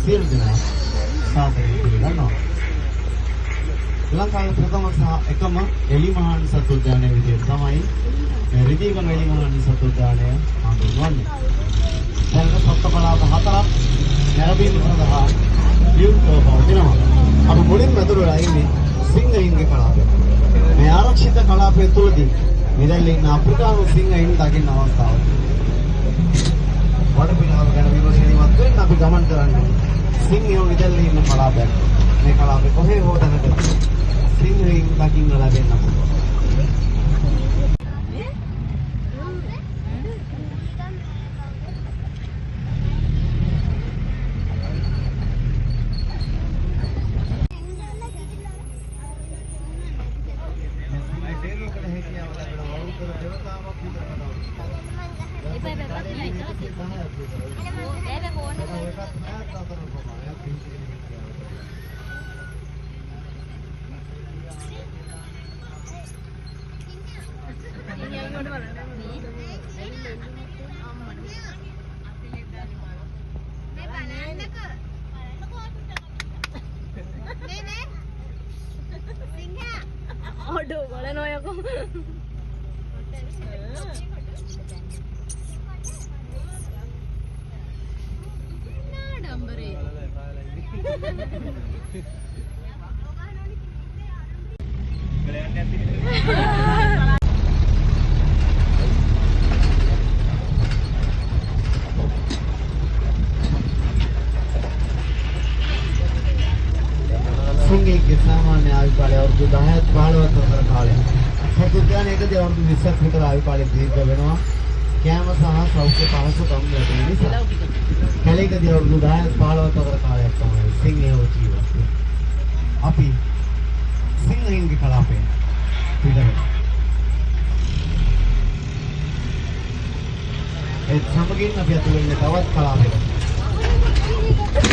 සියලු දෙනා සාදරයෙන් පිළිගන්නවා. ලංකාවේ ප්‍රථම සහ එකම එලිමහන් සත්ව උද්‍යානය විදිහට තමයි මේ රිදීගම එලිමහන් සත්ව උද්‍යානය හඳුන්වන්නේ. දැනට සත්ව කලාප හතරක් නැරඹීම සඳහා විවෘතව පවතිනවා. අපි මුලින්ම ඇතුළු වෙලා ඉන්නේ සිංහයින්ගේ කලාපය. මේ ආරක්ෂිත කලාපය තුළදී නිදැල්ලේ ඉන්න අප්‍රිකානු සිංහයින් දකින්න අවස්ථාවක්. වටපිටාව ගැන විමසිලිමත් වෙන්න අපි ගමන් කරන්නේ සිංහයෝ නිදැල්ලේ ඉන්න කලාපයක්. මේ කලාපේ කොහේ හෝ තැනක සිංහයින් දකින්න ලැබෙන්න පුළුවන්. අඩෝ බලනවා යකෝ. නාඩම්බරේ. සිංහයෙක්ගේ සාමාන්‍ය ආයු කාලය අවුරුදු 10ත් 15ත් අතර කාලයක්. සත්ව උද්‍යානයකදී අවුරුදු 20ක් විතර ආයු කාලය දීර්ඝ වෙනවා. කෑම සහ සෞඛ්‍ය පහසුකම් ලැබෙන නිසා. කැලේකදී අවුරුදු 10ත් 15ත් අතර කාලයක් තමයි සිංහයෝ ජීවත් වෙන්නේ. අපි සිංහයින්ගේ කලාපයෙන් පිට වෙනවා. ඒත් සමගින් අපි ඇතුල් වෙන්නේ තවත් කලාපයකට.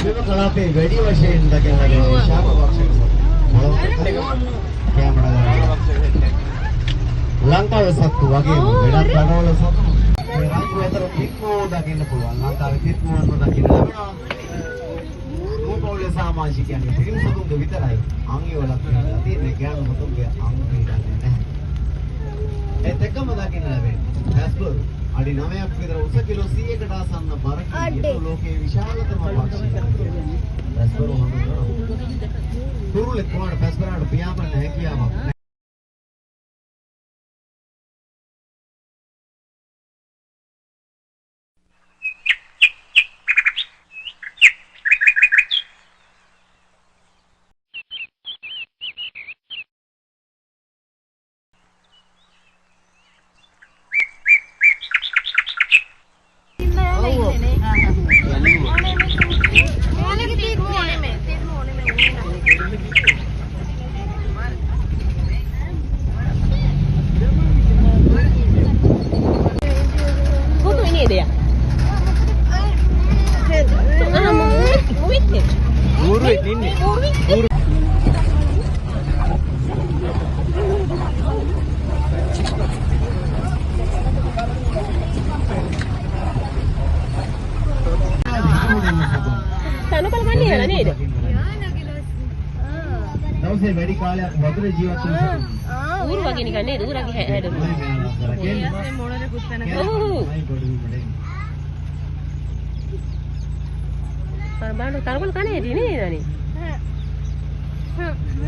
මෙම කලාපයේ වැඩි වශයෙන් දකින්න ලැබෙන ශාක පක්ෂික සතුන්. ලංකාවේ සත්තු වගේම වෙනත් රටවල සතුන් මේ රංගු අතර තිත්මෝ දකින්න පුළුවන්. ලංකාවේ තිත්මුවන්ව දකින්න ලැබෙනවා. මූ පවුලේ සමාජිකයන්ගේ පිරිමි සතුන්ගේ විතරයි අං ඉවලක් පිළිලා තියෙන්නේ. ගෑනු සතුන්ගේ අං පිළිගන්නේ නැහැ. ඒත් එක්කම දකින්න ලැබෙන්නේ පැස්බරු අඩි 9ක් විතර උස කිලෝ 100කට ආසන්න බරකින් ලෝකයේ විශාලතම පක්ෂිය. පැස්බරු හඳුන්වනවා. කුරුල්ලෙක් වුණාට පැස්බරාට පියාඹන්න හැකියාවක් නැහැ. දවසේ වැඩි කාලයක් වතුරේ ජීවත් වෙන සතුන්. ඌරු වගේ නිකන් නේද? ඌරගේ හැඩම. ඔව්. අර බලන්න තරබල කන්නේ ඇති නේද අනේ?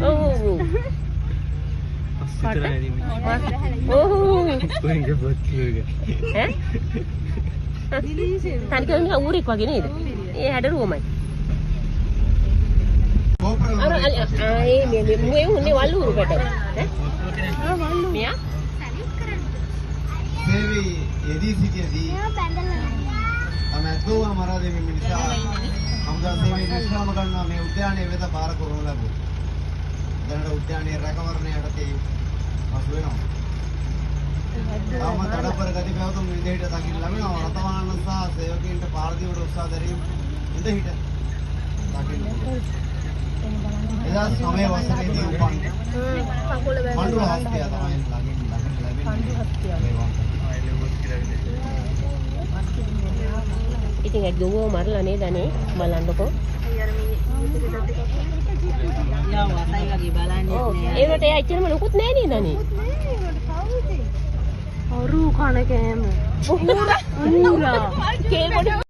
ඔව් ඔව්. ඔව්. කොහෙන්ද බොච්චුවක? ඈ? තනිකර නිකන් ඌරෙක් වගේ නේද? ඒ හැඩරුවමයි. අර ආයේ මේ මේ උන්නේ වල්ලු ඌරු පැටව. ඈ? ආ වල්ලු. මෙයා සේවයේ යෙදී සිටියදී තම ඇතුව මරා දැමීම නිසා හමුදා සේවයේ විශ්‍රාම ගන්නා මේ උද්‍යානයේ වෙත භාර කරනු ලැබුවා. දැනට උද්‍යානයේ රැකවරණය යටතේ පසු වෙනවා. තවම තඩපර ගති පැවතුම් විදිහට දකින්න ලැබෙනවා. රථවාහන සහ සේවකයින්ට පාර දීමට උත්සාහ දැරීම ඉඳ හිට දකින්න පුළුවන්. 2009 වසරේදී උපන් පඬුර හස්තිය තමයි ළඟින් ළඟින් ලැබෙන්නේ. ඉතින් ඒ ගොව්වව මරලා නේද අනේ බලන්නකෝ. ඔව් ඒ වුණාට එයා එච්චරම ලොකුත් නෑ නේද අනේ. අරු කන කෑම. ඌරා. කේල් පොඩි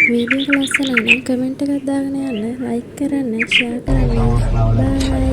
වීඩියෝ එක ලස්සනයි නම් කමෙන්ට් එකක් දාගෙන යන්න, ලයික් කරන්න, ෂෙයා කරන්න. බයි.